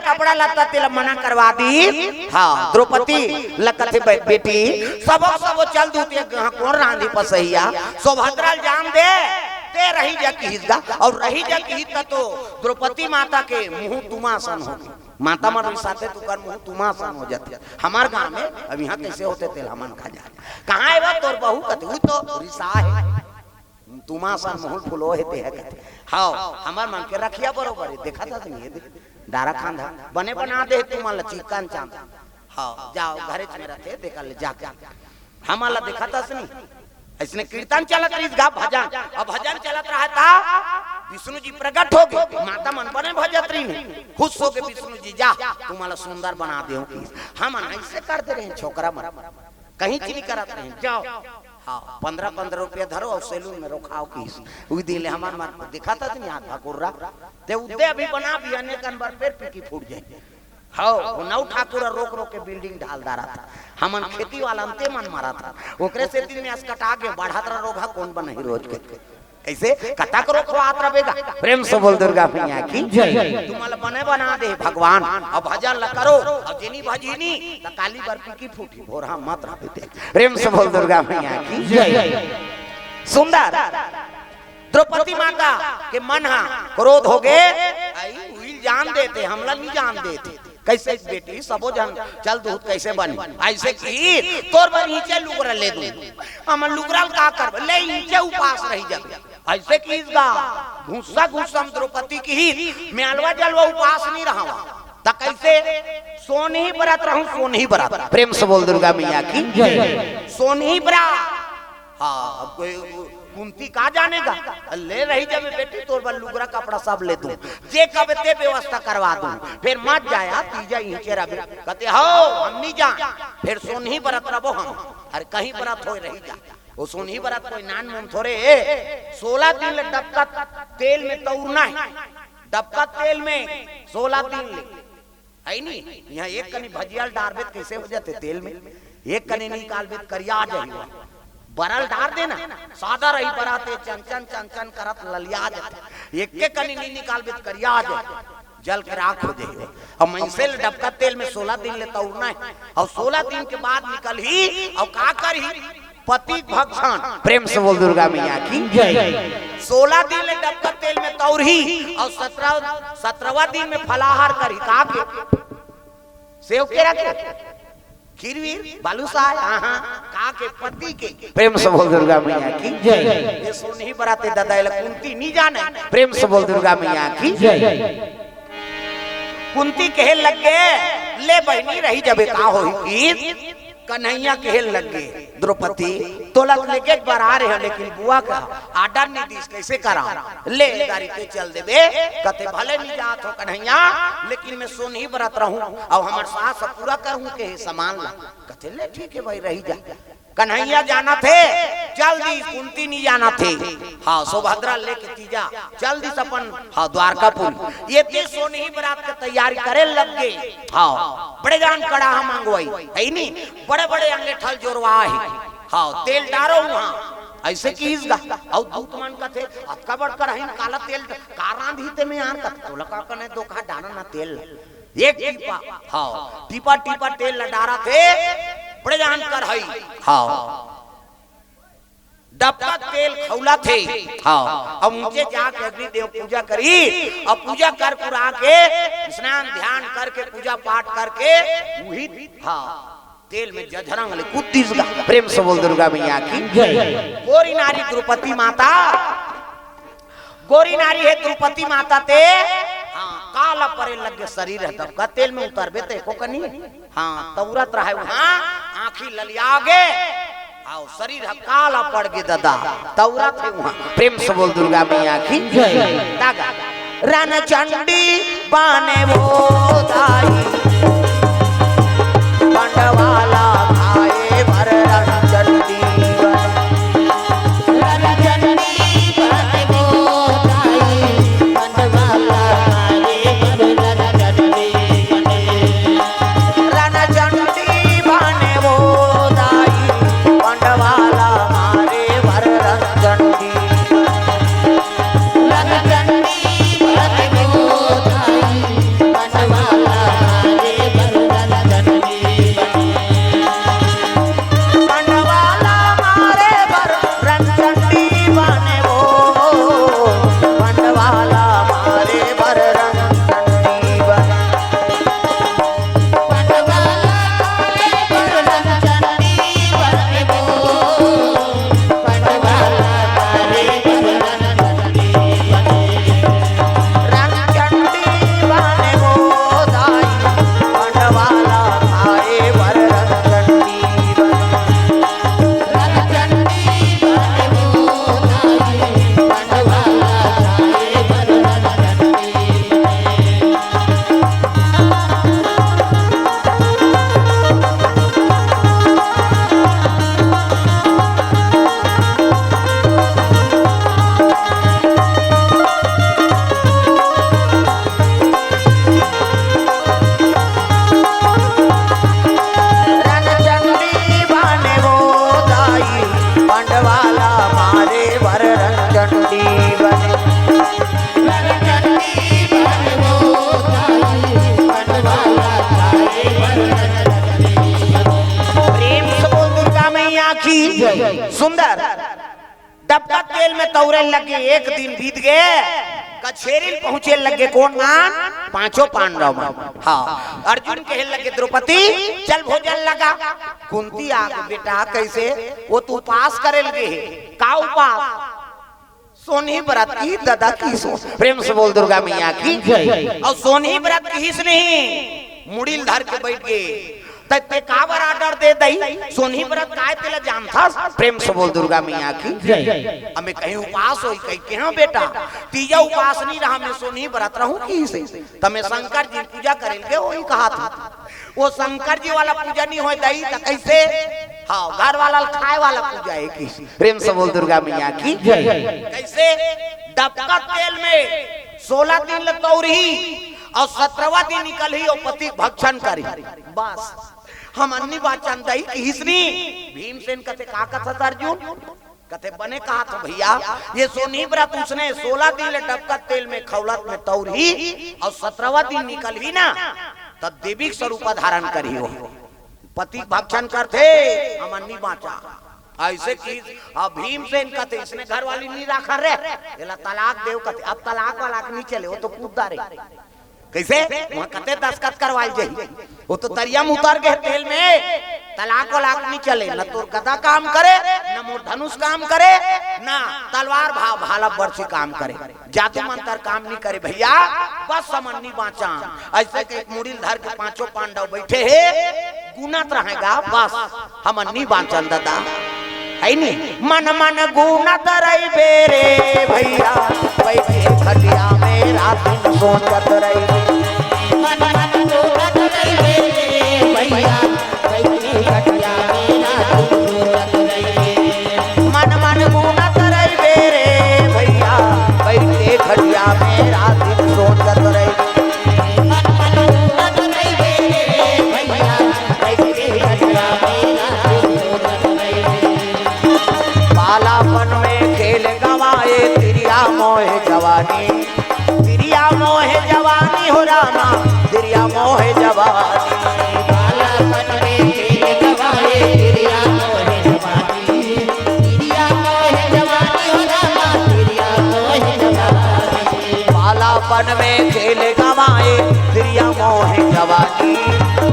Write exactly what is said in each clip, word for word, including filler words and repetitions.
कपड़ा लत्ता तेला मना करवा दी। हाँ, द्रौपदी ल कथे, "बे-, बेटी, सबो सबो चल दूत, ये कहाँ कोन रांधी पसैया, सुभद्रा ल जान दे, ते रही जा किहिस गा, अउ रही जा किहिस त तो द्रौपदी माता के मुंह तुमा असन होगे। माता मन रिसाथे त ओकर मुंह तुमा असन हो जाथे। हमर गांव में अब इहां कइसे होथे तेला हमन का जाने। कहाँ हे वो तोर बहू?" कथे, "वो तो रिसा हे।" तुमा सन मुहुल फुलो हे ते ह कथे। हव, हमर मन के रखिया बरोबर हे, देखत हस नहीं हे, देख, डारा खांधा, बने बना दे तुमन ल चिक्कन चांद। हव, जाव, घरेच में रथे, देखा ले जाके। हमन ल देखत हस नहीं, अइसने कीर्तन चलत रहिस गा, भजन, अब भजन चलत रहा था, विष्णु जी प्रकट हो गे, माता मन बने भजत रहिन, खुश हो गे विष्णु जी, "जा, तुमन ल सुंदर बना देहूं" किहिस। हमन अइसे कर दे रहे छोकरा मन। कहीं चीज करत रहे, जाव। हाँ, पंद्रह पंद्रह रुपया धरो अउ सैलून में रोखाव किहिस। उही दिन ले हमर मन देखत हस नहीं हाथ भकुर्रा। ते उद्दे अभी बना भी अनेक अनबर पेट पीकी फूट जाए। हव, वो नौ ठाकुर रोक रोक के बिल्डिंग ढाल डारत हे। हमन खेती वाला अंते मन मारत हे। ओकरे से दिन में असकटा गे, बढ़त रहा रोगहा कोन बनही रोज के। कइसे? कतक रोखवात रबे गा। प्रेम से बोल दुर्गा मैया की जय। तुमन ल बने बना दे भगवान। अब भजन ल करो, अब जेनी भजही नी, त काली बरपी की फूटी, भोरहा मत रबे ते। प्रेम से बोल दुर्गा मैया की जय। सुंदर। द्रौपदी माता के मन हा क्रोध हो गे, आई उहिल जान देते, हमला नहीं जान देते। कइसे बेटी, सबो झन चल दूत कइसे बनी? अइसे किहिस, "तोर बर नीचे लुगरा ले दूं।" "हमर लुगरा ल का करबे? ले नीचे उपास रही जाबे।" अइसे किहिस गा, गुस्सा गुस्सा में द्रौपदी किहिस, "मैं अलवा जलवा उपास नहीं रहंव।" त कइसे? "सोनही बरत रहूं, सोनही बरत।" प्रेम से बोल दुर्गा मैया की जय। सोनही बरत। हाँ, अब कोई कुंती का जाने गा? "ले रही जाबे बेटी, तोर बर लुगरा कपड़ा सब ले दूं, जे कबे ते व्यवस्था करवा दूं, फेर मत जाया, तीजा इहिंचे रबे।" कथे, "हव, हम नहीं जान, फेर सोनही बरत रबो हम।" अरे कहीं बरत होय रही जा, वो सोनही बरत कोई नान मुन थोरे। सोलह दिन ले डबकत तेल में तौरना हे, डबकत तेल में सोलह दिन ले। हे नी, इहां एक कनी भजिया ल डारबे त कइसे हो जाथे तेल में, एक कनी निकालबे त करिया जाही। बरा ल डार देना, सादा रही बरा ते चनचन चनचन करत ललिया जाथे। एक के कनी नी निकालबे त करिया जाही, जल के राख हो जाही। अब मइनसे ल डबकत तेल में सोलह दिन ले तौरना हे, अउ सोलह दिन के बाद निकलही, अउ का करही? पति भक्षण। प्रेम से बोल दुर्गा मैया की जय। सोलह दिन ले डबकत तेल में तौरही अउ सत्रह, सत्रहवां दिन में फलाहार करही। का के? सेव केरा के, खीर वीर, बालूशाह, हाँ, हाँ, का के? पति के। प्रेम से बोल दुर्गा मैया की जय। ये सोनही बरत हे दादा, एला कुंती नहीं जाने। प्रेम से बोल दुर्गा मैया की जय। कुंती कहे लग गे, "ले बहिनी, रही जबे का होही?" कि कन्हैया कहे लग गे, "द्रौपदी, तोला लेके एक बार आ रहे हैं, लेकिन बुआ का आर्डर नहीं दीस, कइसे करा? ले, गाड़ी पे चल देबे।" कथे, "भले नहीं जात हो कन्हैया, लेकिन मैं सोनही बरत रहूं, अउ हमर सास पूरा करहूं के सामान ला।" कथे, "ले ठीक हे भाई, रही जा।" कन्हैया जानत हे, चल दिस, कुंती नहीं जानत हे। हाँ, सुभद्रा लेके तीजा चल दिस अपन, हाँ, द्वारकापुरी। ये ते सोनही बरात के तैयारी करे लग गे। हाँ, बड़े जान कड़ाहा मंगवाई, हे नी? बड़े बड़े अंगेठा ल जोरवाही। हाँ, तेल डारो उहां, अइसे किहिस गा। अउ दूत मन कथे, "अतका बड़ कड़ाही म काला तेल, का रांधही ते में यार?" कथे, "तोला का कने, धोखा डारना तेल।" एक टीपा, हाँ, टीपा टीपा तेल ल डारत हे, बड़े जान कड़ाही, हाँ, डबकत तेल खउलत हे, हाँ, अब ऊंचे जाके अग्निदेव पूजा करही, अउ पूजा कर कुरा के स्नान ध्यान करके पूजा पाठ करके उही, हाँ, तेल में जझरंग ले कूद दिस गा। प्रेम से बोल दुर्गा मैया की जय। गोरी नारी द्रौपदी माता गोरी नारी हे द्रौपदी माता ते, हाँ, काला परे लग गे शरीर हे, डबकत तेल में उतरबे ते एको कनी, हाँ, तौरत रहे उहां, आंखी ललिया गे, अउ शरीर ह काला पड़ गे ददा, तौरत हे उहां। प्रेम से बोल दुर्गा मैया की जय। तागा। रणचंडी बने वो दाई, पंडवाला खाए बर रणचंडी बने। रणचंडी बने वो दाई, पंडवाला मारे बर रणचंडी। रणचंडी बने वो दाई, पंडवाला सुंदर। डबका तेल में तौरे लगे, एक दिन बीत गे, कछेरी पहुंचे लगे कोन मन? पांचों पांडव मन। हाँ, अर्जुन कहे लगे, "द्रौपदी, चल भोजन लगा।" कुंती आगे, "बेटा, कैसे?" "वो तो उपास करे लगे हे।" "का उपास?" "सोनही बरत की, ददा की सो।" प्रेम से बोल दुर्गा मैया की। जय। अउ सोनही बरत किहिस नहीं, मुड़ी ल धर के बैठ गे। त ते काबर order दे दई? सोनही बरत काय तेला जानथस? प्रेम से बोल दुर्गा मैया की। जय। अमे कहीं उपास होई कही के, "हाँ बेटा, तीजा उपास नहीं रहा, मैं सोनही बरत रहूं किहिस हे।" त मैं शंकर जी पूजा करे ल गे होई कहा था। वो शंकर जी वाला पूजा नहीं होय दई, त कैसे? हाँ, घर वाला ल खाए वाला पूजा हे कि। प्रेम से बोल दुर्गा मैया की। जय। कैसे? डबका तेल में सोलह दिन ल तौरही अउ सत्रहवां दिन निकलही अउ पति भक्षण करही। बस, हमन नी बांचन दई किहिस नी। भीमसेन कथे, "का कथस अर्जुन?" कथे, "बने कहा था भैया, ये सोनही बरत उसने सोलह दिन ले डबका तेल में खौलत में तौरही अउ सत्रहवां दिन निकलही ना, त देवी के स्वरूप धारण करही हो।" पति भक्षण करथे, हमन नी बांचा। ऐसे कि अब भीमसेन कथे, "इसने घर वाली नी राखा रे, एला तलाक देव," कथे। अब तलाक वलाक नी चले, वो तो कूद डारे। कैसे? वहां कते दस्तखत करवाल जाही, वो तो तरिया में उतर गे तेल में। तलाक वलाक नी चले, न तोर गदा काम करे, न मोर धनुष काम करे, न तलवार भा भाला बरसी काम करे। जादू मंतर काम नी करे भैया, बस हमन नी बांचा। ऐसे के एक मुड़ी ल धर के पांचों पांडव बैठे हे, गुनत रहेगा बस, हमन नी बांचन ददा। है नी? मन मन गुनत रहिबे रे भैया, बैठे खटिया में रात दिन सोचत रहिबे। मन मन गुनत रहिबे रे भैया, बैठे खटिया में रात दिन सोचत रहिबे। मन मन गुनत रहिबे रे भैया, बैठे खटिया में रात दिन सोचत रहिबे। मन मन गुनत रहिबे रे भैया, बैठे खटिया में रात दिन सोचत रहिबे। बालापन में खेल गवाए, तिरिया मोहे जवानी। तिरिया मोहे जवानी हो रामा, तिरिया मोहे जवानी। बालापन में खेल गवाए, तिरिया मोहे जवानी। तिरिया मोहे जवानी हो रामा, तिरिया मोहे जवानी। बालापन में खेल गवाए, तिरिया मोहे जवानी।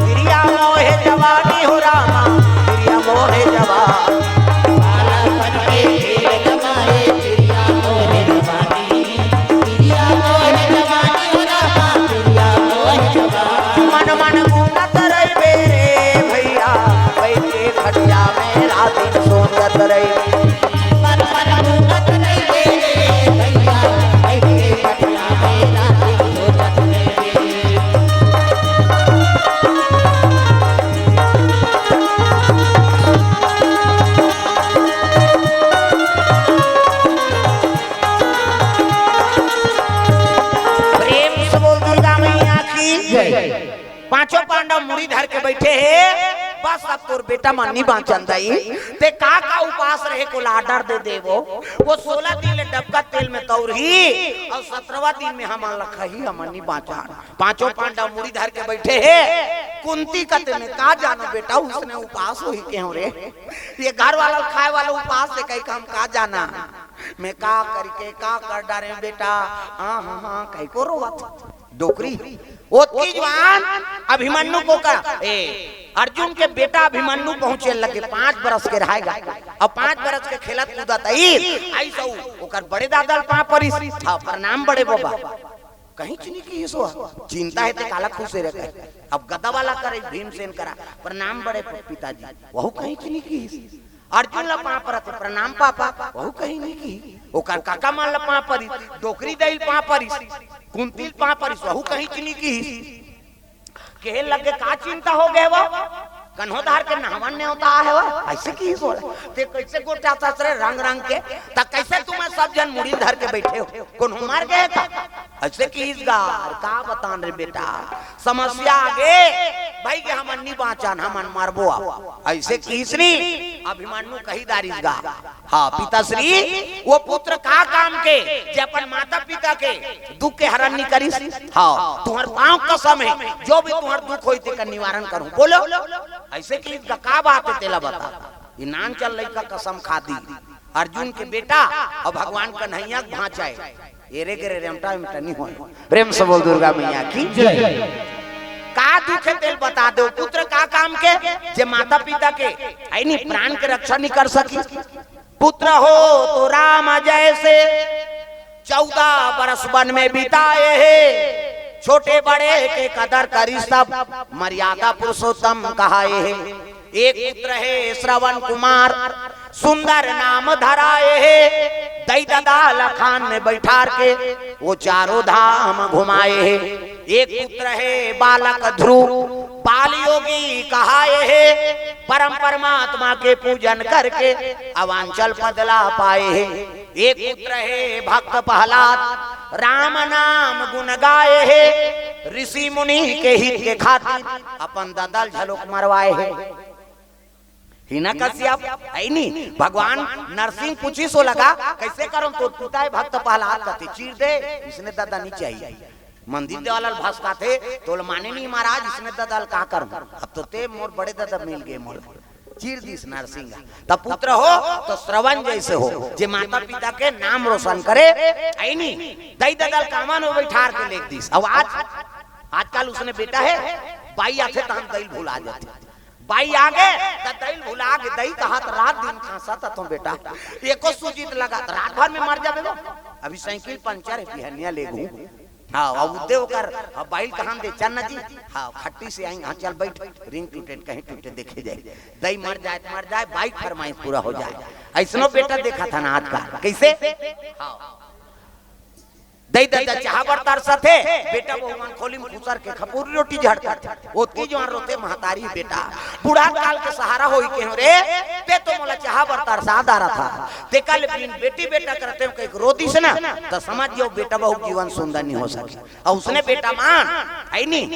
तिरिया मोहे जवानी हो रामा, तिरिया मोहे जवानी। बालापन में खेल गवाए, तिरिया मोहे जवानी। तिरिया मोहे जवानी हो रामा, तिरिया मोहे जवानी। मन मन गुनत रहिबे रे भैया, बैठे खटिया में रात दिन सोचत रहिबे। मन मन गुनत रहिबे रे भैया, बैठे खटिया में रात दिन सोचत रहिबे। प्रेम से बोल दुर्गा मैया की जय। पांचों पांडव मुड़ी धर के बैठे हे, बस अब तोर बेटा मन नी बांचन दई। ते का का उपास रहे को order दे देवो। वो सोलह दिन ले डबका तेल में तौरही अउ सत्रहवां दिन में हमन ल खाही, हमन नी बांचन। पांचों पांडव मुड़ी धर के बैठे हे। कुंती कथे, मैं का जानो बेटा, उसने उपास होही के हो रे। ये घर वाला खाए वाला उपास हे कही के हम का जाना। मैं का करके का कर डारे बेटा। हाँ, हाँ, हाँ, कही को रोवत। डोकरी। ओतकी जुवार अभिमन्यु को का, ए, अर्जुन के बेटा अभिमन्यु पहुंचे लगे, पांच बरस के रहेगा। अब पांच बरस के खेलत कूदत आई, आई सऊ, ओकर बड़े दादा ल पांव परिस। हाँ, प्रणाम बड़े बाबा। कहीं चीनी की सो चिंता हे ते काला खुश हे रे। अब गदा वाला करे भीमसेन करा, प्रणाम बड़े प-, पिताजी, वहू कहीं चीनी की। अर्जुन ला पांव परत हे, प्रणाम पापा, वहू कहीं नी की। ओकर काका मन ला पांव परिस, डोकरी दई ल पांव परिस, कुंती ल पांव परिस, वहू कहीं चीनी की। कहे लगे, का चिंता हो गे वो? कन्हो धार के नहवन नेवता आहे वो, ऐसे किहिस बोला। ते कैसे गोठियाथस रे रंग रंग के? त कैसे तुमन सब झन मुड़ी धर के बैठे हो? कोनो मर गे का? ऐसे किहिस गा, अरे का बतान रे बेटा, समस्या आगे, भई गे हमन नी बांचन, हमन मरबो अब। ऐसे किहिस नी, अभिमन्यु कहि डारिस गा। हाँ, पिताश्री, वो पुत्र का काम के, जे अपन माता पिता के दुख के हरण नी करिस? हाँ, तुम्हर पांव कसम हे, जो भी तुम्हर दुख होई, तेकर निवारण करूं। बोलो, ऐसे किहिस गा, का बात हे, तेला बता। ये नान चल लइका कसम खा दी। अर्जुन के बेटा अउ भगवान कन्हैया के भांचा ए। एरे गेरे रेमटा वेमटा नहीं होय। प्रेम से बोल दुर्गा मैया की। जय। का दुख हे तेल बता दो, पुत्र का काम के, जे माता पिता के, अइ नहीं, प्राण के रक्षा नहीं कर सकी। पुत्र हो तो राम जैसे, चौदह बरस वन में बिताए हे। छोटे बड़े के कदर करी सब, मर्यादा पुरुषोत्तम कहाए हे। एक पुत्र हे श्रवण कुमार, सुंदर नाम धराए हे। दई ददा ल खान में बैठार के, वो चारों धाम घुमाए हे। एक पुत्र हे बालक ध्रुव, बाल योगी कहाए हे। परम परमात्मा के पूजन करके, अवांचल पद ला पाए हे। एक पुत्र हे भक्त प्रहलाद, राम नाम गुण गाए हे। ऋषि मुनि के हित के खातिर, अपन ददा ल झलोक मरवाए हे। हिरण्यकश्यप, अइ नहीं, भगवान नरसिंह पूछिस ओला गा, कइसे करंव, तोर पुता हे भक्त प्रहलाद, कथे चीर दे, इसने ददा नहीं चाहिए। मंदिर देवाला ल भसकाथे, तोला माने नहीं महाराज, इसने ददा ल का करंव? अब तो तें मोर बड़े ददा मिल गे मोला। चीर दिस नरसिंह। त पुत्र हो तो श्रवण जैसे हो, जे माता पिता के नाम रोशन करे, अइ नहीं, दई ददा ल कामा में बैठार के लेग दिस। अब आज, आजकल उसने बेटा हे, बाई आथे तहन दई ल भुला जाथे। बाई आगे, त दई ल भुला गे, दई कहत रात दिन खांसत हंव बेटा, एको सूजी त लगा, त रात भर में मर जाबे वो। अभी साइकिल पंचर हे, बिहनिया लेगहूं। हाँ, अब उद्दे ओकर, अब बाई ल कहन दे, चल ना जी, हाँ, खट्टी से आएंगे, हाँ, चल बैठ, रिंग टूटे, कहीं टूटे, देखे जाए, दई मर जाए त मर जाए, बाई के फरमाइश पूरा हो जाए। अइसनो बेटा देखत हन आजकल, कइसे? हाँ। दई ददा चाहा बर तरसत हे, बेटा बहू मन खोली में खुसर के खपूरी रोटी झड़कत हे। ओतकी जुवार रोथे महतारी बेटा, बूढ़ा काल के सहारा होई के हो रे, तें तो मोला चाहा बर तरसा डारत हस। तेकर ले बिन बेटी बेटा करते हो कहिके रो दिस ना, त समझ जाओ बेटा बहू के जीवन सुंदर नहीं हो सके। अउ उसने बेटा मान, अइ नहीं,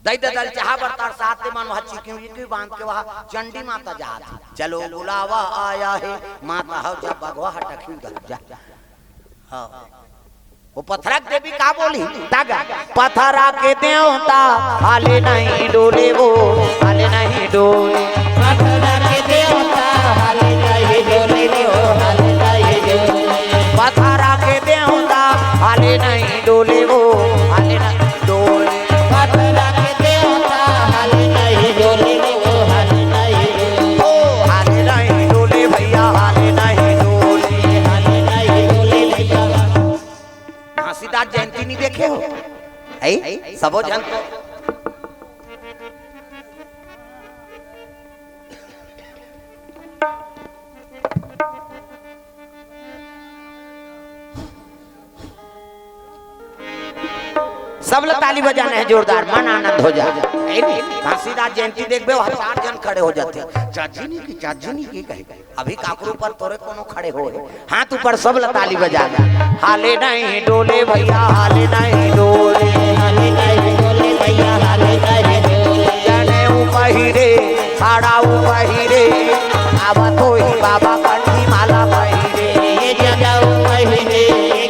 दई ददा ल चाहा बर तरसात ते मन वहाँ चिकियो इकियो बांध के वहाँ चंडी माता जात हे। चलो बुलावा आया है, माता हो जा बघवा हटखी उधर जा। हाँ। वो पथरा के देवी का बोली? तागा। पथरा के देवता हाले नहीं डोले वो, हाले नहीं डोले। पथरा के देवता हाले नहीं डोले वो, हाले नहीं डोले। पथरा के देवता हाले नहीं डोले वो, हाले नहीं डोले। पथरा के देवता हाले नहीं डोले वो, हाले नहीं डोले। ओ, हाले नहीं डोले भैया, हाले नहीं डोले। हाले नहीं डोले भैया। घासीदास जयंती नहीं देखे हो? ऐ? सबो झन तो सब ला ताली बजाना हे जोरदार, मन आनंद हो जा। ऐ नहीं, घासीदास जयंती देखबे, वहाँ चार झन खड़े हो जाथे, चाची नहीं की, चाची नहीं की कहे। अभी काकरो ऊपर तोरे कोनो खड़े होय, हाथ ऊपर सब ला ताली बजा। हाले नहीं डोले भैया, हाले नहीं डोले। हाले नहीं डोले भैया, हाले नहीं डोले। जनेऊ पहिरे, खाड़ा पहिरे, आवत होही बाबा कंठी माला पहिरे। ये जनेऊ पहिरे,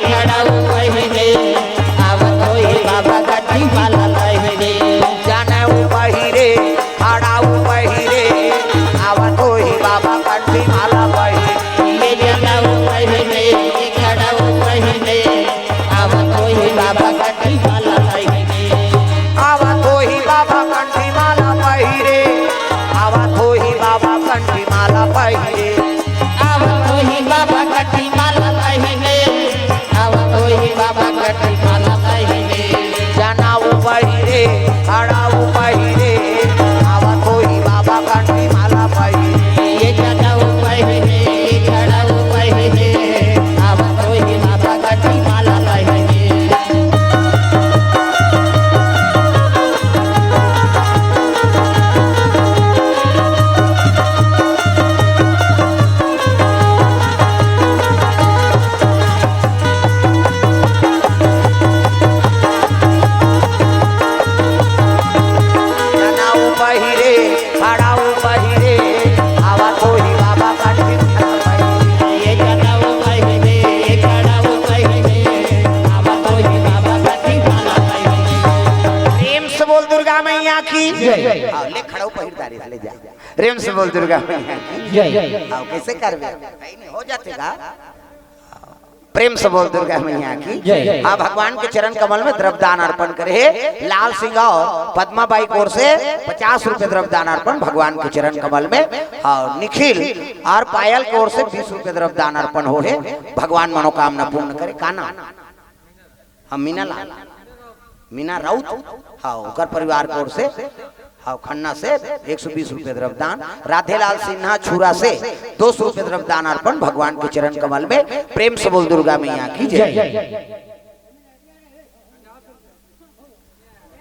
खाड़ा पहिरे, आवत होही बाबा कंठी माला पहिरे। जनेऊ पहिरे, खाड़ा पहिरे, आवत होही बाबा कंठी माला पहिरे। ये जनेऊ पहिरे, खाड़ा पहिरे, आवत होही बाबा कंठी माला पहिरे। आवत होही बाबा कंठी माला पहिरे, आवत होही बाबा कंठी माला पहिरे। आवत होही बाबा कंठी माला पहिरे, आवत होही बाबा कंठी माला पहिरे। जनेऊ दुर्गा मैया की जय। हाँ, ले खड़ा हो, पहिर डारे ले जा। प्रेम से बोल दुर्गा मैया की जय। हाँ, कैसे करबे? नहीं, नहीं, हो जाते का। प्रेम से बोल दुर्गा मैया की जय। हाँ, भगवान के चरण कमल में द्रव्य दान अर्पण करे हे लाल सिंह और पद्मा बाई की ओर से पचास रुपए द्रव्य दान अर्पण भगवान के चरण कमल में। और निखिल और पायल की ओर से बीस रुपए द्रव्य दान अर्पण हो हे। भगवान मनोकामना पूर्ण करे। का नाम? हम मीना लाल, मीना राउत, हाँ, ओकर परिवार की ओर से, हाँ, खन्ना से एक सौ बीस रुपए द्रव्य दान, राधेलाल सिन्हा छुरा से दो सौ रुपए द्रव्य दान अर्पण भगवान के चरण कमल में। प्रेम से बोल दुर्गा मैया की जय।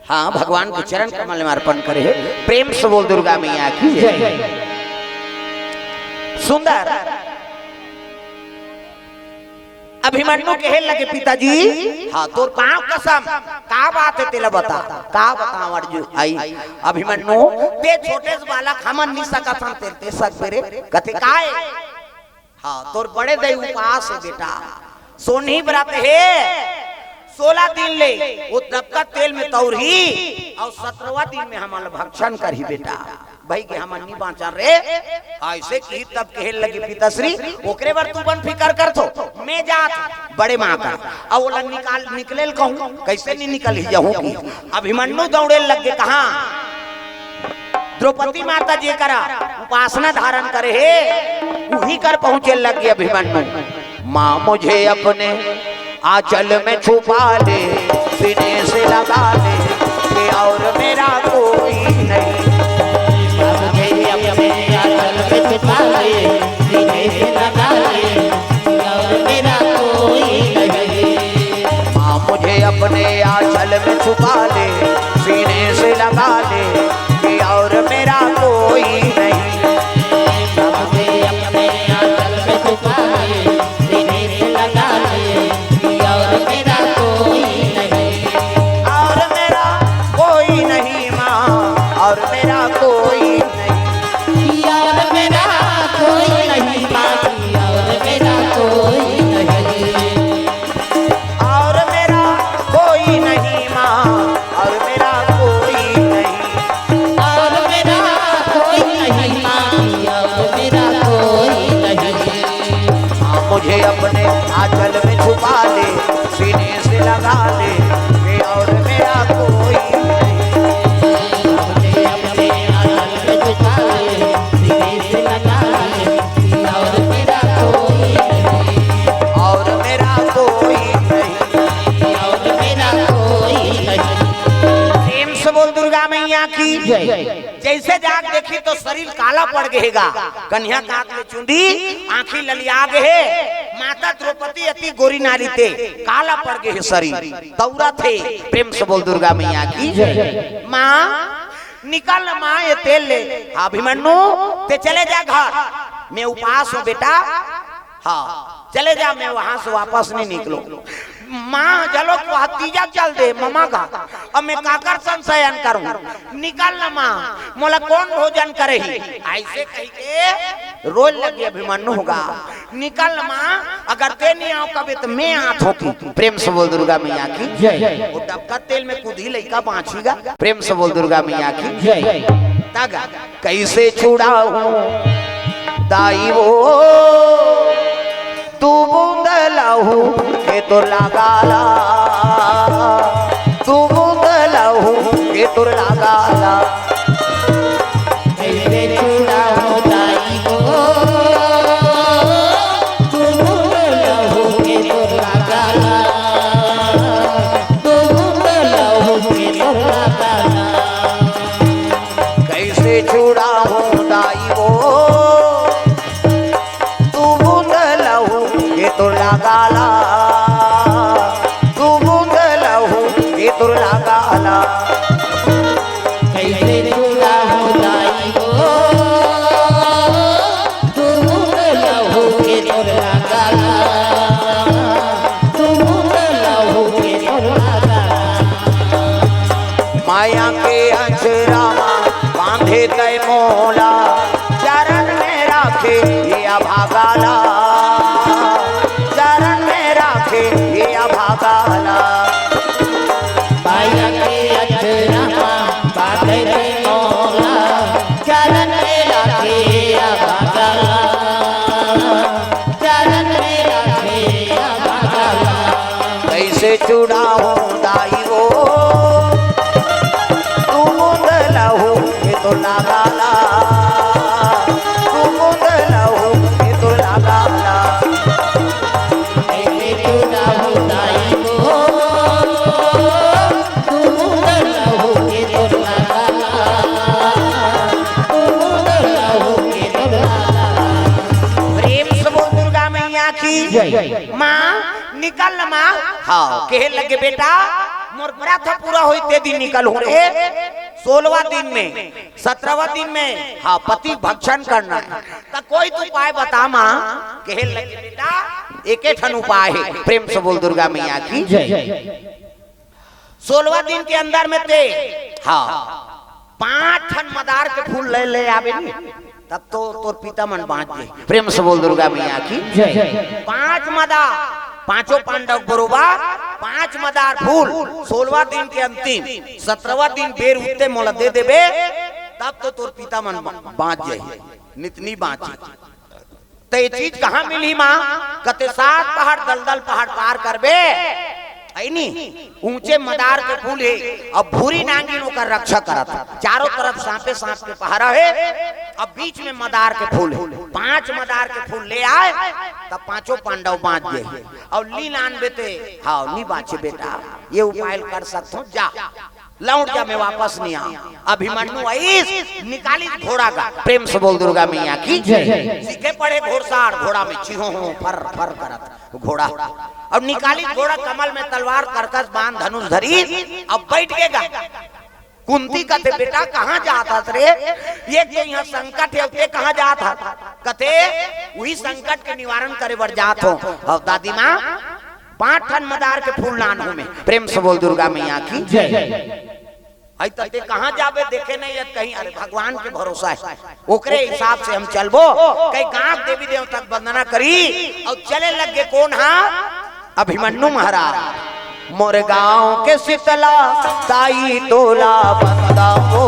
हाँ, भगवान के चरण कमल में अर्पण करे हे। प्रेम से बोल दुर्गा मैया की जय। सुंदर। अभिमन्यु कहे लगे, पिताजी, हाँ, तोर पांव कसम, का बात हे तेला बता, का बतावं अर्जुन? आई, अभिमन्यु, ते छोटे से बालक, हमन नहीं सकत हन, ते, ते सकबे रे। कथे, काय? हाँ, तोर बड़े दई उपास हे बेटा, सोनही व्रत हे, सोलह दिन ले वो तपका तेल में तौरही और सत्रहवाँ दिन में हमन भक्षण करही बेटा। भई के हमन नी बाँचन रे। अइसे किही तब कहे लगी पिताश्री, ओकरे बर तुमन फिकर करथो, मैं जात बड़े माँ का, अउ ओला निकाल, निकले ल कहूँ, कइसे नी निकलही जहूँ कि। अभिमन्यु दौड़े लग गे कहाँ? द्रौपदी माता जेकरा उपासना धारण करे हे, उही कर पहुँचे लग गे अभिमन्यु। माँ मुझे अपने आंचल में छुपा ले, सीने से लगा ले, कि और मेरा कोई नहीं। मुझे अपने आंचल में छुपा ले, सीने से लगा ले, कि और मेरा कोई नहीं। माँ मुझे अपने आंचल में छुपा ले, सीने से लगा ले, कि और मेरा कोई नहीं। मुझे अपने आंचल में छुपा ले, सीने से लगा ले, कि और मेरा कोई नहीं। और मेरा कोई नहीं माँ, और मेरा कोई नहीं। और मेरा कोई नहीं माँ, और मेरा कोई नहीं। और मेरा कोई नहीं माँ, और मेरा कोई नहीं। और मेरा कोई नहीं माँ, और मेरा कोई नहीं। माँ मुझे अपने आंचल में छुपा ले, सीने से लगा ले, कि और मेरा कोई नहीं। मुझे अपने आंचल में छुपा ले, सीने से लगा ले, कि और मेरा कोई नहीं। और मेरा कोई नहीं। और मेरा कोई नहीं। प्रेम से बोल दुर्गा मैया की जय। जइसे जाग देखी तो शरीर काला पड़ गे हे गा। कन्हैया कांत ले चुंदी, आँखी ललिया गे हे। माता द्रौपदी अति गोरी नारी ते, काला पड़ गे हे शरीर। दौड़त हे। प्रेम से बोल दुर्गा मैया की जय। माँ, निकल न माँ ये तेल ले। हाँ अभिमन्यु, ते चले जा घर। मैं उपास हूँ बेटा। हाँ, चले जा, मैं वहां से वापस नहीं निकलूं। माँ, चलो, तू हतीजा चल दे ममा का, अब मैं काकर संग सयन करूं? निकल न माँ, मोला कोन भोजन करही? अइसे कहिके रोए लगे अभिमन्यु गा। निकल न माँ, अगर ते नहीं आव कबे तो मैं आत हों कि। प्रेम से बोल दुर्गा मैया की जय। वो डबका तेल में कूदही लइका बाँचही गा। प्रेम से बोल दुर्गा मैया की जय। तगा कइसे छुड़ाहूँ दाई वो, दू बूंद लहू के तोर लागाला, दू बूंद लहू के तोर लागाला। कइसे छुड़ाहूँ दाई वो, दू बूंद लहू के तोर लागाला, दू बूंद लहू के तोर लागाला। कइसे छुड़ाहूँ दाई वो, दू बूंद लहू के तोर लागाला, दू बूंद लहू के तोर लागाला। कइसे छुड़ाहूँ दाई वो, दू बूंद लहू के तोर लागाला, दू बूंद लहू के तोर लागाला। माया के अचरा मा बांधे तै मोला, चरण में राखे ये अभागाला, चरण में राखे ये अभागाला। माया के अचरा मा तोर लागा ला, तू बूंद लहू के तोर लागा ला। ऐसे तू ना हो दाई को, तू बूंद लहू के तोर लागा ला, तू बूंद लहू के तोर लागा ला। प्रेम से बोल दुर्गा मैया की जय। माँ, निकल न माँ। हाँ, कहे लगे, बेटा, मोर व्रत पूरा होई ते दिन निकल हो रे। सोलवा दिन में, सतरहवा दिन में, हाँ, पति भक्षण करना है। त कोई तो उपाय बता माँ। कहे लगे, बेटा, एके ठन उपाय है। प्रेम से बोल दुर्गा मैया की जय। सोलवा दिन के अंदर में ते, हाँ, पांच ठन मदार के फूल ले, ले आबे नी, तब तो तोर पिता मन बांच जाही। प्रेम से बोल दुर्गा मैया की जय। पांच मदार, पांचों पांडव बरोबर, पांच मदार फूल, सोलवा दिन के अंतिम, सतरहवा दिन बेर उत्ते मोला दे देबे, तब तो तोर पिता मन बा-, बांच जाही, नित नी बांची। त ये चीज कहाँ मिलही माँ? कथे सात पहाड़ दलदल पहाड़ पार करबे, है नी? ऊंचे मदार के फूल हे, अब भूरी नांगिन ओकर रक्षा करत हे। चारों तरफ सांपे सांप के पहरा हे, अब बीच में मदार के फूल हे। पांच मदार के फूल ले आए, तब पांचों पांडव बांच गए। और लीन आन बेटे, हाँ, नी बांचे बेटा, ये उपाय कर सकत हो, जा। लौट जा, मैं वापस नहीं आऊं। अभिमन्यु आइस, निकालिस घोड़ा गा। प्रेम से बोल दुर्गा मैया की जय। सीखे पड़े घोड़सार, घोड़ा में चिहो हो फर फर करत घोड़ा। अब निकालिस घोड़ा, कमल में तलवार, तरकस बाण धनुष धरिस, अब बैठ के गा। कुंती कथे, बेटा कहाँ जात हस रे? ये तो यहाँ संकट हे, ते कहाँ जात हस? कथे, वही संकट के निवारण करे बर जात हो। अब दादी माँ, पांच ठन मदार के फूल लान हूं मैं। प्रेम से बोल दुर्गा मैया की जय। हई त ते कहाँ जाबे, देखे नहीं हस कहीं? अरे भगवान के भरोसा हे, ओकरे हिसाब से हम चलबो। कई गांव देवी देवता के वंदना करी और चले लग गे। कौन हा? अभिमन्यु महाराज। मोर गांव के शीतला ताई तोला बंदा हो।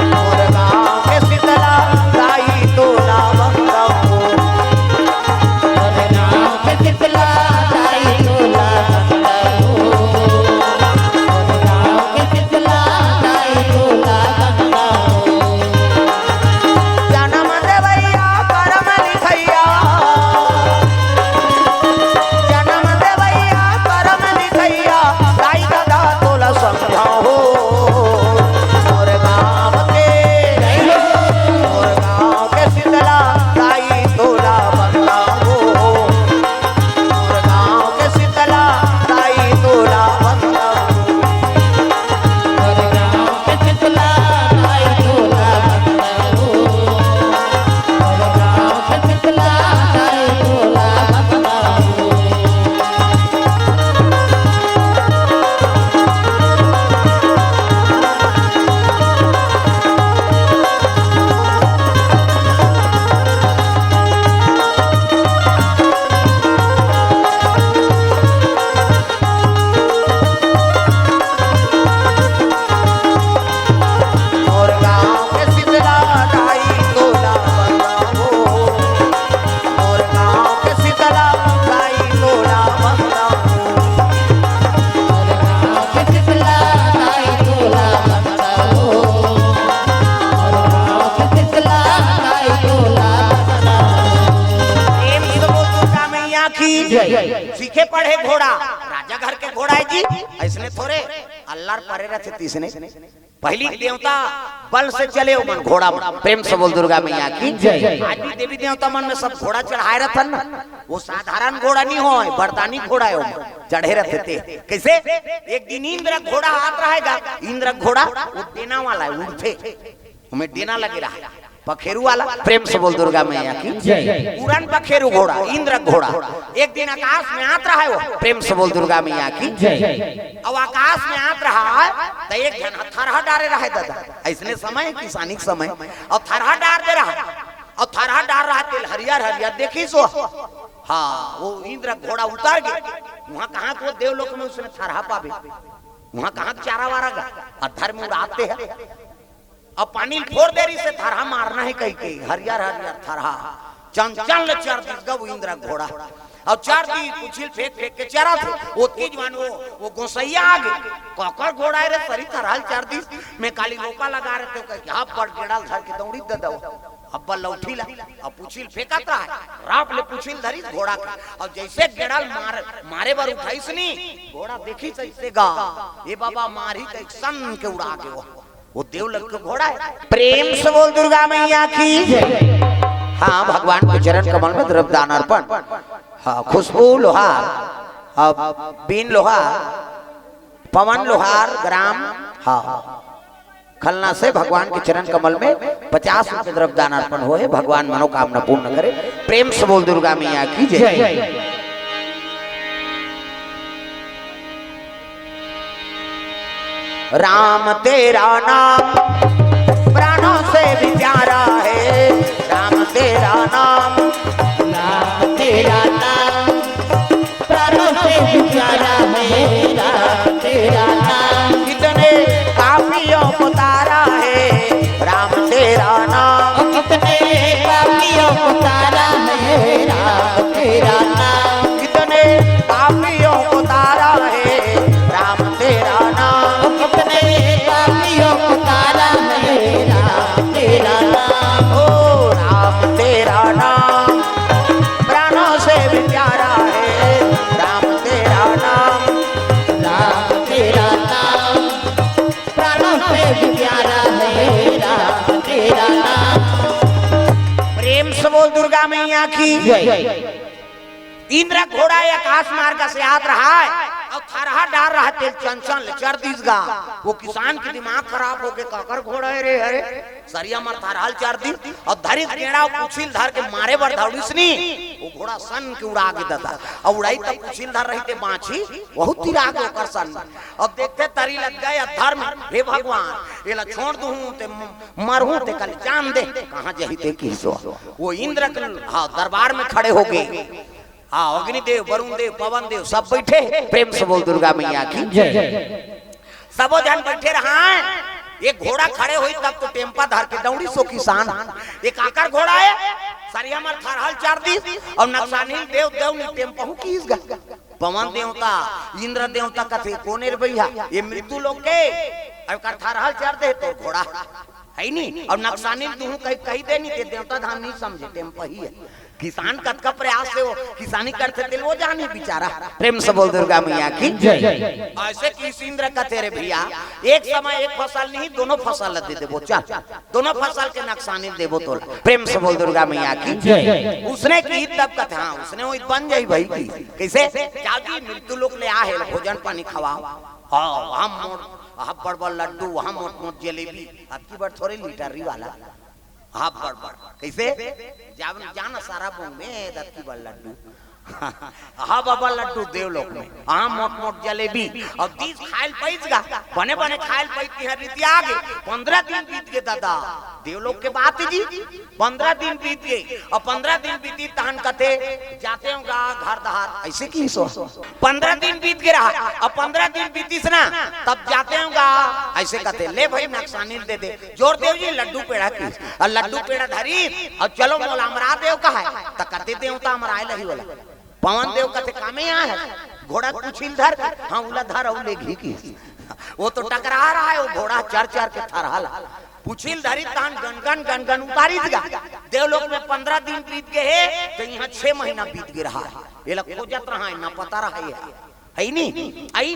मोर गांव के शीतला ताई तोला बंदा हो। मोर गांव के शीतला ताई तोला बंदा हो। मोर गांव के शीतला ताई तोला बंदा हो। जनम देवैया करम लिखैया, जनम देवैया करम लिखैया, दाई ददा तोला समझाओ। मोर गांव के, मोर गांव के शीतला दाई तोला बंदा हो। मोर गांव के शीतला दाई तोला बंदा हो। मोर गांव के शीतला दाई तोला बंदा हो। मोर गांव के शीतला दाई तोला बंदा हो। मोर गांव के शीतला दाई तोला बंदा हो। मोर गांव के शीतला दाई तोला बंदा हो। मोर गांव के शीतला दाई तोला बंदा हो। मोर गांव के शीतला दाई तोला बंदा हो। प्रेम से बोल दुर्गा मैया की जय। सीखे पढ़े घोड़ा, राजा घर के घोड़ा हे जी, अइसने थोरे अल्लर परे रथे तइसने। पहिली देवता बल से चले ओमन घोड़ा म। प्रेम से बोल दुर्गा मैया की जय। आज भी देवी देवता मन में सब घोड़ा चढ़ाए रथन ना, वो साधारण घोड़ा नहीं होय, वरदानी घोड़ा हे, ओमन चढ़े रथे ते। कइसे? एक दिन इंद्र घोड़ा आत रहे गा, इंद्र घोड़ा वो डेना वाला हे, उड़थे, ओमे डेना लगे रहे। पखेरू वाला। प्रेम से बोल दुर्गा मैया की जय। उड़न पखेरू घोड़ा, इंद्र घोड़ा, एक दिन आकाश में आत रहे वो। प्रेम से बोल दुर्गा मैया की जय। अब आकाश में आत रहे, त एक झन ह थरहा डारे रहे दादा। अइसने समय, किसानी के समय, अउ थरहा डार दे रहे, अउ थरहा डार रहे तेला हरियर हरियर देखिस वो। हाँ, वो इंद्र घोड़ा उतर गे। उहाँ कहाँ को देवलोक में उसने थरहा पाबे, उहाँ कहाँ चारा वारा गा, अउ धर में उड़ाते हैं। अब पानी ल फोर दे रहिसे, थरहा मारना हे कहिके, हरियर हरियर थरहा, चंचल ल चर दिस गा वो इंद्र घोड़ा। अउ चर दी, पुछिल फेंक फेंक के चरत हे। ओतकी जुवार वो, वो गोसइया आगे। काकर घोड़ा हे रे, सरी थरहा ल चर दिस। मैं काली रोपा लगा रहे थे, कहि के हब्बड़ गेड़ा ल धर के दउड़िस ददा। हब्बड़ लउठिस ला, अउ पुछिल फेंकत रहय। राप ले पुछिल धरिस घोड़ा के। अउ जइसे गेड़ा ल मार, मारे बर उठाइस नी, घोड़ा देखिस अइसे गा, ए बाबा मारही कहि के सन के उड़ा गे वो। वो देव लोक के घोड़ा हे। प्रेम से बोल दुर्गा मैया की। हाँ, भगवान के चरण कमल में द्रव्यदान अर्पण। हाँ, खुशबू लोहार, अब बीन लोहार, पवन लोहार, ग्राम, हाँ, खलना से भगवान के चरण कमल में पचास रुपये द्रव्यदान अर्पण होय हे। भगवान मनोकामना पूर्ण करे। प्रेम से बोल दुर्गा मैया की जय। राम तेरा नाम प्राणों से भी प्यारा है, राम तेरा नाम। राम तेरा नाम प्राणों से भी प्यारा है, राम तेरा नाम। कितने पापियों को तारा है, राम तेरा नाम। कितने पापियों को तारा है, राम तेरा नाम। कितने पापियों को तारा है, राम तेरा नाम। कितने पापियों को तारा है, राम तेरा नाम। ओ राम तेरा नाम प्राणों से भी प्यारा है, राम तेरा नाम। राम तेरा नाम प्राणों से भी प्यारा है, राम तेरा नाम। प्रेम से बोल दुर्गा मैया की। इंद्र घोड़ा आकाश मार्ग से आत रहय, अउ थरहा डार रहय तेला चंचल चर दिस गा। वो किसान के दिमाग खराब होगे, काकर घोड़ा हे रे, अरे सरिया म थरहा ल चर दिस, अउ धरिस गेड़ा अउ पुछिल धर के मारे बर दउड़िस नी, वो घोड़ा सन के उड़ा गे ददा। अउ उड़ाही त पुछिल धर रहिते बाँचही, वहू तिरा गे ओकर सन। अब देखथे तरी लग गे अधर में, हे भगवान, एला छोड़ दूहूँ ते म-, मरहूँ ते काली जान दे, कहाँ जाही ते किहिस वो। वो इंद्र के, हाँ, दरबार में खड़े होगे। हाँ, अग्निदेव, वरुण देव, पवन देव सब बइठे हे। प्रेम से बोल दुर्गा मैया की जय। सबो झन बइठे रहय, एक घोड़ा खड़े होइस तब तो टेम्पा धर के दउड़िस वो किसान। ए काकर घोड़ा हे, सरिया म थरहा ल चर दिस अउ नकसानी ल देव देव नी टेम्पा हूँ किहिस गा। पवन देवता, इंद्र देवता कथे, कोन ए रे भइया, ए मृत्यु लोक के, अउ एकर थरहा ल चर दे तोर घोड़ा, हे नी? अउ नकसानी ल दूहूँ कहि, कहि दे नी, ते देवता धान नी समझे, टेम्पा ही हे। किसान कतका प्रयास से वो किसानी करथे तेला वो जानही बिचारा। प्रेम से बोल दुर्गा मैया की जय। अइसे किहिस इंद्र कथे रे भइया, एक समय एक फसल नहीं, दोनों फसल ला दे देबो, चल, दोनों फसल के नकसानी देबो तोला। प्रेम से बोल दुर्गा मैया की जय। उसने किहिस तब कथे, हाँ, उसने वही बन जाही भाई की। कइसे? जाओ जी, मृत्यु लोक ले आहे, भोजन पानी खवाओ। हाँ, वहाँ मोट, वहाँ बड़ बड़ लड्डू, वहाँ मोट मोट जलेबी, अतकी बड़ थोरे लीटर वाला। हाँ, बड़ बड़। कइसे? जान, जान सारा बोंग में दतकी बड़ लड्डू। हाँ बाबा, लड्डू देवलोक में। हाँ, मोट मोट जलेबी। अउ दिस खाय ल पइस गा। बने बने खाय ल पइस, तिहां रीति आगे। पंद्रह दिन बीत गे ददा। देवलोक के बात जी। पंद्रह दिन बीत गे। अउ पंद्रह दिन बीतिस तहन कथे, जातेंव गा घर डहार। अइसे किहिस वो। पंद्रह दिन बीत गे रहा। अउ पंद्रह दिन बीतिस ना, तब जातेंव गा। अइसे कथे, ले भई नकसानी ल दे दे। जोर देव जी, लड्डू पेड़ा किहिस। अउ लड्डू पेड़ा धरिस, अउ चलो मोला अमरा देव कहय, त कथे देवता अमराय ल ही ओला। पवन देव कथे, कामे आहे? घोड़ा ल पुछी ल धर, हाँ, ओला धर, अउ लेगही किहिस। वो तो टकरा रहा है, वो घोड़ा चर चर के थरहा ल। पुछी ल धरिस, तहन गनगन गनगन उतारिस गा। देवलोक में पंद्रह दिन बीत गे हे, त इहां छह महीना बीत गे रहा है। एला खोजत रहा है, ना पता रहा है। है नी? आई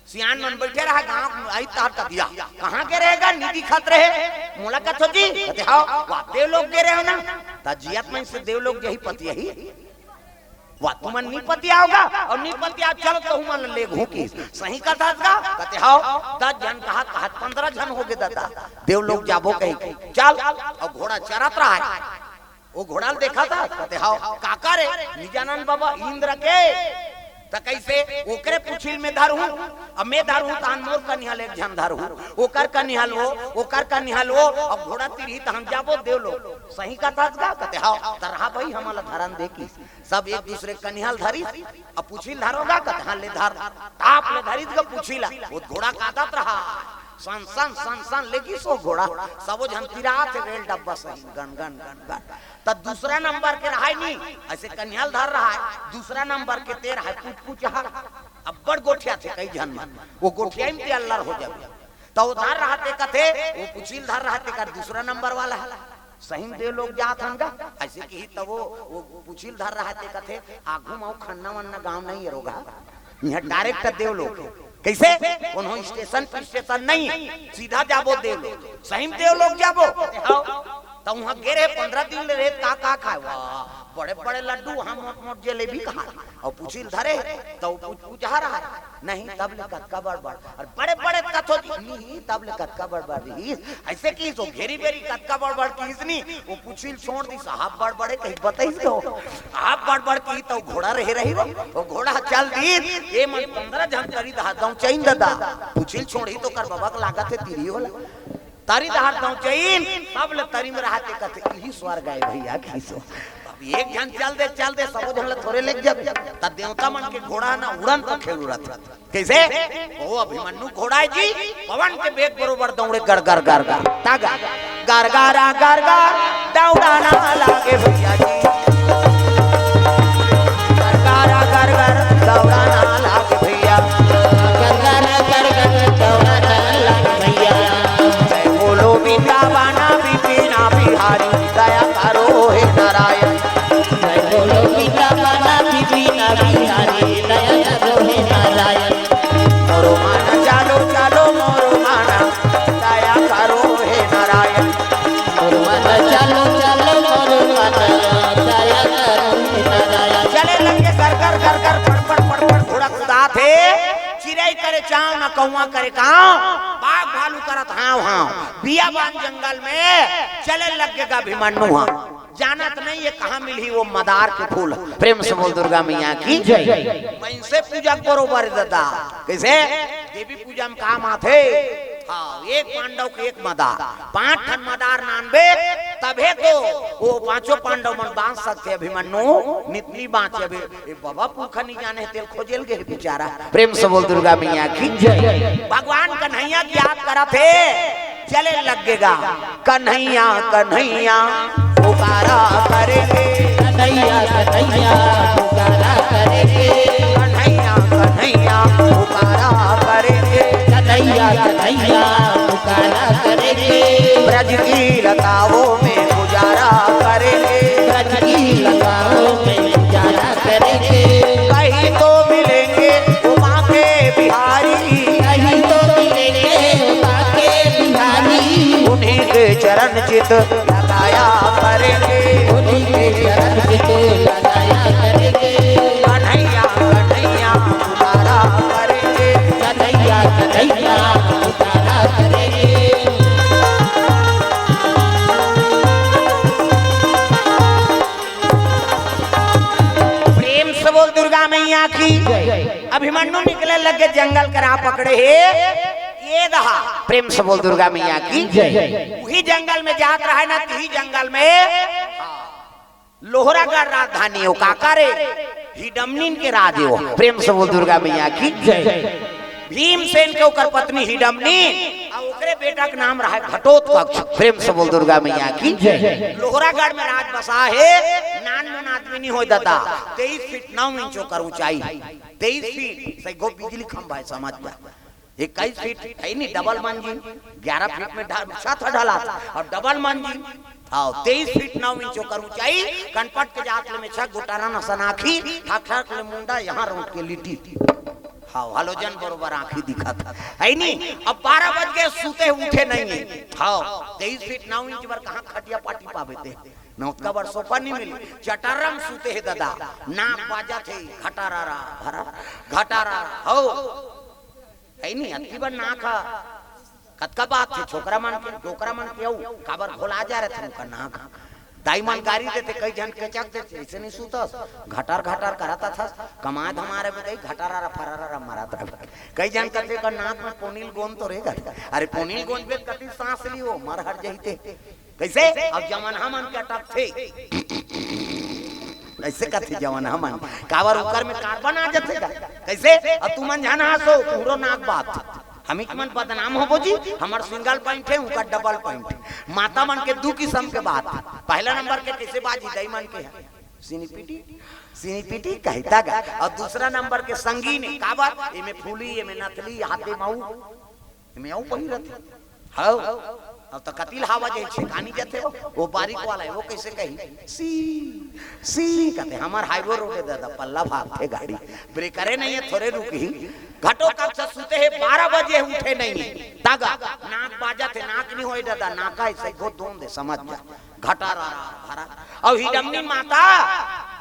सियान मन बइठे रहा गांव, आई तार कतिया। कहाँ गे रहे गा? नी दिखत रहे। मोला कथो जी? कथे, "हव।" "वाह, देवलोक गे रहे हो ना?" "त जियत मन से देवलोक जही पतियाही।" "वाह, तुमन नी पतियाव गा?" "अउ नी पतियाव, चलो तुमन ले घूकी।" "सही कथस गा?" कथे, "हव।" दस झन कहा, कहा पंद्रह झन हो गे ददा। देवलोक जाबो कही। चल, अउ घोड़ा चरत रहा है। वो घोड़ा ल देखत हस? कथे, "हव।" "काकर ए?" "नी जानन बाबा, इंद्र के।" "त कइसे?" "ओकरे पुछी ल मैं धरहूं, अब मैं धरहूं, तहन मोर कनिहा ल एक झन धरहूं, ओकर कनिहा ल वो, ओकर कनिहा ल वो, अब घोड़ा तिरही, तहन जाबो देवलोक।" "सही कथस गा?" कथे, "हव।" "त रहा भई, हमन ल धरन दे किहिस।" सब एक दूसरे के कनिहा ल धरिस, "अब पुछी ल धरों गा?" कथे, "हाँ, ले धर।" ताप ले धरिस गा पुछी ल, वो घोड़ा कादत रहा। सन सन सन सन लेगिस ओ घोड़ा। सबो झन तिरात हे रेल डब्बा सही, गन गन गन गन। त दूसरा नंबर के रहय नी, अइसे कनिहा ल धर रहय, दूसरा नंबर के ते रहय पुचपुचहा। अब्बड़ गोठियाथे कई झन मन, ओ गोठियाही म ते अल्लर हो जाबे। त ओ धर रहय ते कथे, ओ पुछी ल धर रहय ते कर दूसरा नंबर वाला हे। सही म देवलोक जात हन गा, अइसे किही तब ओ, ओ पुछी ल धर रहय ते कथे, आघू म अउ खन्ना वन्ना गांव नइ ए रोगहा, इहां direct देवलोक हे। कइसे? कोनो स्टेशन पे स्टेशन नइ, सीधा जाबो देवलोक। सही म देवलोक जाबो? हव। त उहां गे रहे पंद्रह दिन ले रहे, का का खाय? वाह, बड़े बड़े लड्डू, उहां मोट मोट जलेबी खाय। अउ पुछी ल धरे, त ओ पुछ-, पुचहा रहय। नहीं, तब ले कतका बड़ बड़। अरे बड़े बड़े कथो जी, नहीं, तब ले कतका बड़ बड़ रहिस। अइसे किहिस ओ घेरी बेरी कतका बड़ बड़ किहिस नी, ओ पुछी ल छोड़ दिस, आप बड़ बड़े कहि के बतइस हो। आप बड़ बड़ किहिस त ओ घोड़ा रहे रही वो, ओ घोड़ा चल दिस, ए मन पंद्रह झन तरी दहा दंउचइन ददा। पुछी ल छोड़ही त ओकर बबा के लागत हे तिरी ओला। तरी डहर दंउचइन, तब ले तरी म रहय ते कथे, इही स्वर्ग आय भइया, किहिस ओ। अब एक झन चल दे, चल दे, सबो झन ल थोरे लेग जाबे। त देवता मन के घोड़ा न उड़न त खेल उड़त हे। कइसे? ओ अभिमन्यु घोड़ा हे जी, पवन के बेग बरोबर दंउड़े, गर गर गर गर। त गर गर गर गर, दंउड़ा न लागे भइया जी। गर गर गर गर, दंउड़ा न लागे भइया। गर गर गर गर, दंउड़ा न लागे भइया। जय बोलो वृंदावन बिपिन बिहारी, दया करो हे नारायण। जय बोलो वृंदावन बिपिन बिहारी, दया करो हे नारायण। मोरो मन चालो, चालो मोरो मन, दया करो हे नारायण। मोरो मन चालो, चालो मोरो मन, दया करो हे नारायण। चले लगे गर गर गर गर, पड़ पड़ पड़ पड़, घोड़ा कुदाथे। चिरई करे चांव न कौआ करे कांव, बाघ भालू करत हांव हांव। बियाबान जंगल में चले लगे गा अभिमन्यु हा। जानत नइ ए कहां मिलही ओ मदार के फूल। प्रेम से बोल दुर्गा मैया की जय। मनसे पूजा के बरोबर ददा। कइसे? देवी पूजा म काम आथे। हव, एक पांडव के एक मदार, पांच ठन मदार नानबे, तभे तो ओ पांचों पांडव मन बांच सकथे। अभिमन्यु नित नइ बांचे। अभी ए बबा पुरखा नइ जाने हे, तेला खोजे ल गे हे बिचारा। प्रेम से बोल दुर्गा मैया की जय। भगवान कन्हैया के याद करत हे, चले लगे गा। कन्हैया कन्हैया पुकारा करेंगे। कन्हैया कन्हैया पुकारा करेंगे। कन्हैया कन्हैया पुकारा करेंगे। कन्हैया कन्हैया पुकारा करेंगे। ब्रज की लताओं में गुजारा करेंगे। ब्रज की लताओं में गुजारा करेंगे। कहीं तो मिलेंगे उमा के बिहारी। कहीं तो मिलेंगे उमा के बिहारी। उन्हीं के चरण चित लगाया करेंगे। उन्हीं के चरण चित लगाया करेंगे। कन्हैया कन्हैया पुकारा करेंगे। कन्हैया कन्हैया पुकारा करेंगे। प्रेम से बोल दुर्गा मैया की। अभिमन्यु निकले लगे जंगल के राह पकड़े हे ए दहा। प्रेम से बोल दुर्गा मैया की जय। उही जंगल में जात रहय ना, तिही जंगल में लोहरागढ़ राजधानी ओ, काकर ए? हिडमनीन के राज ए ओ। प्रेम से बोल दुर्गा मैया की जय। भीमसेन के ओकर पत्नी हिडमनी, अउ ओकरे बेटा के नाम रहय घटोत्कच। प्रेम से बोल दुर्गा मैया की जय। लोहरागढ़ में राज बसा हे, नानमुन आदमी नइ होय ददा, तेईस फीट नौ इंच ओकर ऊंचाई, तेईस फीट, सइघो बिजली खंभा हे, समझ जा। इक्कीस फीट हे नी, double मंजिल, ग्यारह फीट में ढ-, छत ह ढलात, अउ double मंजिल, हव, तेईस फीट नौ इंच ओकर ऊंचाई, कनपट के जात ले में छक गोटारा नसन आंखी, ठक ठक ले मुंडा इहां रोट के लिटी। हव, halogen बरोबर आंखी दिखत हे, हे नी? अब बारह बज गे, सुते उठे नइ ए। हव, तेईस फीट नौ इंच बर कहां खटिया पाटी पाबे ते? नोतका बर सोफा नइ मिले, चटर्रा म सुते हे ददा, नाक बाजत हे, घटारारा, भरा, घटारारा, हव। हे नी, अतकी बड़ नाक ह। कतका बात हे, छोकरा मन के, डोकरा मन के अउ, काबर भोला जा रहिथे उनका नाक। दाई मन गारी देथे, कई झन केचक देथे, "अइसे नइ सुतस, घटर घटर करत हस, कमाए धमाए रहिबे, घटरारा फरारारा मरत रहिबे।" कई झन कथे, "का नाक में पोनील गोंद तो रे गा।" अरे पोनील गोंद बे कति सांस ली ओ, मर हर जही ते। कइसे? अब जमनहा मन के अटकथे। अइसे कथे जमनहा मन। काबर ओकर में carbon आ जथे गा। कइसे? अब तुमन झन हंसो, तुंहरो नाक बात। अमित मन बदनाम होबो जी, हमर सिंगल पॉइंट हे, उनका डबल पॉइंट हे। माता मन के दू किसम के बात हे। पहला नंबर के कइसे बाजी, दई मन के हे। सिनीपिटी, सिनीपिटी कहिता गा। अउ दूसरा नंबर के संगीन हे, का बात? एमे फूली, एमे नथली, हाथे मऊ, एमे अऊ पहिरत हे। हव, अब त कतिल हवा जे छेकानी जथे हो, वो बारीक वाला हे, वो कइसे कही? सी, सी कथे, हमर हाईवे रोड हे दादा, पल्ला भागथे गाड़ी, ब्रेकरे नइ हे, थोरे रुकही। घटो कक्ष सुते हे, बारह बजे उठे नइ हे। तागा, नाक बाजत हे, नाक नइ होय दादा, नाका हे, सही गो दोन दे, समझ जा। घटा रा रा भरा। अउ हिडमनी माता,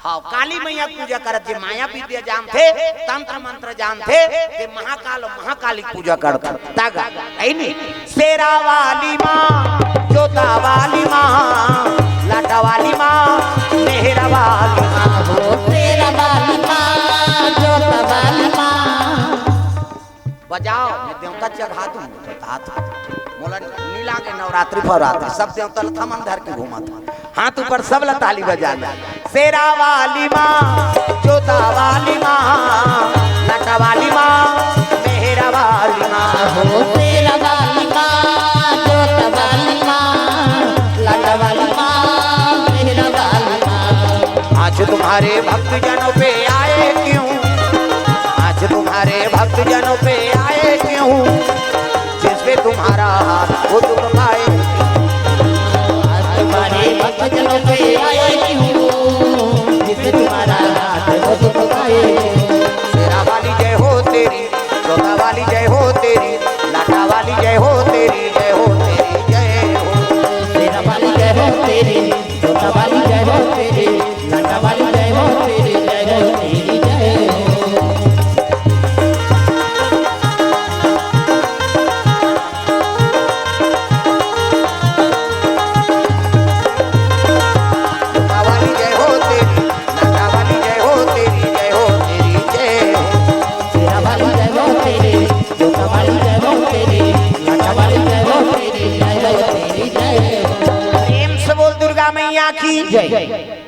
हव, काली मैया पूजा करत, जे माया विद्या जानथे, तंत्र मंत्र जानथे, ते महाकाल अउ महाकाली पूजा करथे। तागा, हे नी? शेरा वाली माँ, जोता वाली माँ, लाटा वाली माँ, मेहरा वाली माँ। हो शेरा वाली माँ, जोता वाली माँ। बजाओ, मैं देवता चढ़ा दूँ, तो हाथ, मोला नी लागे नवरात्रि फवरात्रि, सब देवता ल थमन धर के घूमत। हाथ ऊपर, सब ल ताली बजाना। शेरा वाली माँ, जोता वाली माँ, लाटा वाली माँ, मेहरा वाली माँ। हो शेरा वाली माँ, जोता वाली माँ, लाटा वाली माँ, मेहरा वाली माँ। आज तुम्हारे भक्तजनों पे आए क्यों, आज तुम्हारे भक्तजनों पे आए क्यों, जिस पे तुम्हारा हाथ वो दुख पाए। आज तुम्हारे भक्तजनों पे आए क्यों, जिस पे तुम्हारा हाथ वो दुख पाए। शेरा वाली जय हो तेरी, जोता वाली जय हो तेरी, लाटा वाली जय हो तेरी, जय हो तेरी, जय हो। शेरा वाली जय हो तेरी, जोता वाली जय हो तेरी, लाटा वाली जय हो तेरी, जय हो तेरी, जय हो। शेरा वाली जय हो तेरी, लाटा वाली जय हो तेरी, जय हो तेरी, जय हो। शेरा वाली जय हो तेरी, जोता वाली जय हो तेरी, लाटा वाली जय हो तेरी, जय हो तेरी, जय हो। प्रेम से बोल दुर्गा मैया की जय।